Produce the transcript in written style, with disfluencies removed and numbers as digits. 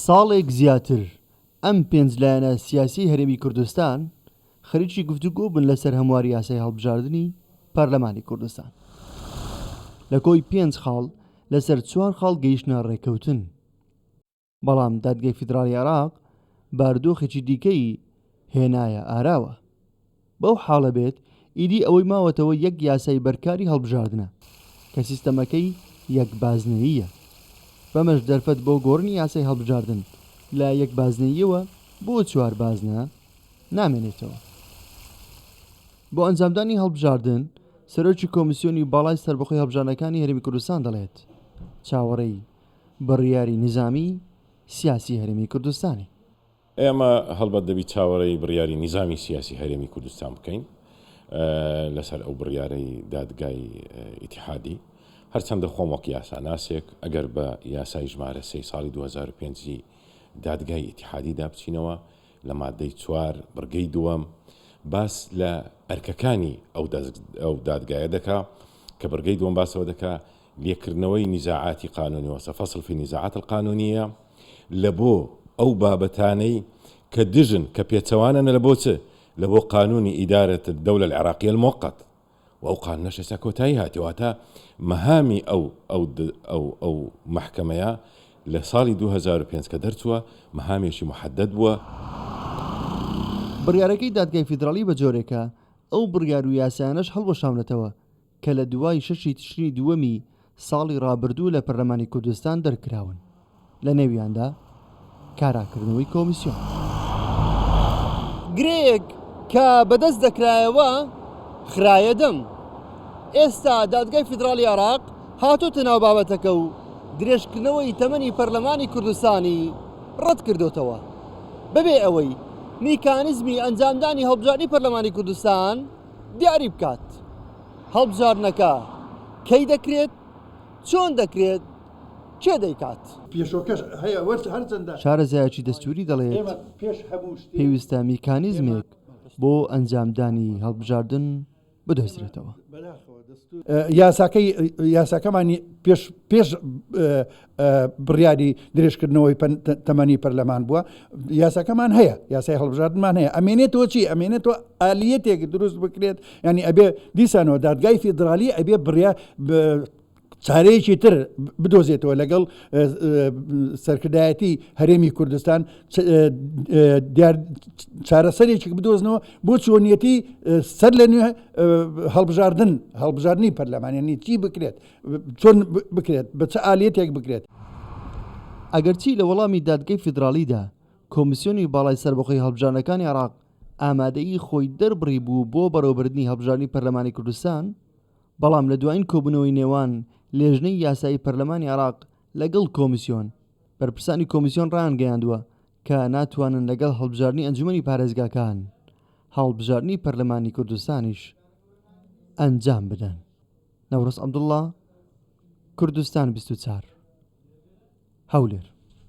ساڵێک زیاتر ئەم پێنج لایەنە سیاسیەی هەرێمی کوردستان خەریکی گفتوگۆ بن لەسەر هەمواری یاسای هەڵبژاردنی پەرلەمانی کوردستان. لە کۆی پێنج خاڵ لەسەر چوار خاڵ گەیشتنە ڕێککەوتن. بەڵام دادگای فیدراڵی عێراق بارودۆخێکی دیکەی هێنایە ئاراوە. بەو حاڵە بێت ئیدی ئەوەی ماوەتەوە یەک یاسای بەرکاری هەڵبژاردنە کە سیستەمەکەی یەک بازنەییە. بەمەش دەرفەت بۆ گۆڕینی یاسای هەڵبژاردن لە یەک بازنەییەوە بۆ چوار بازنە نامێنێتەوە. بۆ ئەنجامدانی هەڵبژاردن، سەرۆکی کۆمیسیۆنی باڵای سەربەخۆی هەڵبژاردنەکانی هەرێمی کوردستان دەڵێت، چاوەڕێی بڕیاری نیزامی سیاسی هەرێمی کوردستانی. ئێمە هەڵبەت دەبی چاوەڕێی بڕیاری نیزامی سیاسی هەرێمی کوردستان بکەین لەسەر ئەو بڕیارەی دادگای ئیتیحادی. هەرچەندە خۆم وەک یاساناسێک ئەگەر بە یاسای ژمارە سێی ساڵی 2005 ی دادگای ئیتیحادیدا بچینەوە لە مادەی چوار بڕگەی دووەم باس لە ئەرکەکانی ئەو دادگایە دەکا کە بڕگەی دووەم باسەوە دەکا لێکردنەوەی نیزاعاتی قانونی وەسە فصل فی النزاعات القانونیە لە بۆ ئەو بابەتانەی کە دژن کە پێچەوانەنە لە بۆ چ لە بۆ قانونی ئیدارە الدولە العراقیە الموقت و ئەو قانونەش ئێستا کۆتایی هاتیە واتە مەهامی ئەو ئەو ئەو ئەو مەحکەمەیە لە ساڵی 2005 کە دەرچووە مەهامێکی محدد بووە. بڕیارەکەی دادگای فیدراڵی بە جۆرێکە ئەو بڕیار و یاسایانەش هەڵوەشاونەتەوە کە لە دوای شەشی تشرینی دووەمی ساڵی ڕابردوو لە پەرلەمانی کوردستان دەرکراون، لە نێویاندا کاراکردنەوەی کۆمیسیۆن. گرێیەک کە بەدەست دەکرایەوە خرایە دەم. ئێستا دادگای فیدراڵی عێراق هاتۆتە ناو بابەتەکە و درێژکردنەوەی تەمەنی پەرلەمانی کوردستانی ڕەتکردۆتەوە بەبێ ئەوەی میکانیزمی ئەنجامدانی هەڵبژاردنی پەرلەمانی کوردستان دیاری بکات هەڵبژاردنەکە کەی دەکرێت، چۆن دەکرێت، کێ دەیکات؟ پێشۆکەش هەیە وەرچ هەرچەندە شارەزایەکی دەستووری دەڵێت، ئێمە پێش هەموو شتێ پێویستە ئێمە میکانیزمێک بۆ ئەنجامدانی هەڵبژاردن بدۆزرێتەوە. یاساکەی یاساکەمان پێش پێش بڕیاری درێژکردنەوەی تەمەنی پەرلەمان بووە یاساکەمان هەیە یاسای هەڵبژاردنمان هەیە ئەمێنێتەوە چی ئەمێنێتەوە ئالیەتێک دروست بکرێت ینی ئەبێ دیسانەوە دادگای فیدرالی ئەبێ بڕیا چارەیەکی تر بدۆزێتەوە لەگەڵ سەرکردایەتی هەرێمی کوردستان دیار چارەسەرێکی بدۆزنەوە بۆ چۆنیەتی سەر لە نوێ هەڵبژاردن هەڵبژاردننی پەرلەمانیانی چی بکرێت چۆن بکرێت بە چ ئالیەتێک بکرێت. ئەگەرچی لە وەڵامی دادگەی فیدراڵیدا، کۆمیسیۆنی باڵای سەربەخۆی هەڵبژاردنەکانی عێراق ئامادەیی خۆی دەربڕیبوو بۆ بەڕێوەبردنی هەڵبژاردنی پەرلەمانی کوردستان، بەڵام لە دوایین کۆبوونەوەی نێوان لێژنەی یاسایی پەرلەمانی عێراق لەگەڵ کۆمیسیۆن، بەرپرسانی کۆمیسیۆن ڕایانگەیاندووە کە ناتوانن لەگەڵ هەڵبژاردنی ئەنجومەنی پارێزگاکان، هەڵبژاردنی پەرلەمانی کوردستانیش ئەنجام بدەن. نەورۆز عەبدوڵڵا، کوردستان 24، هەولێر.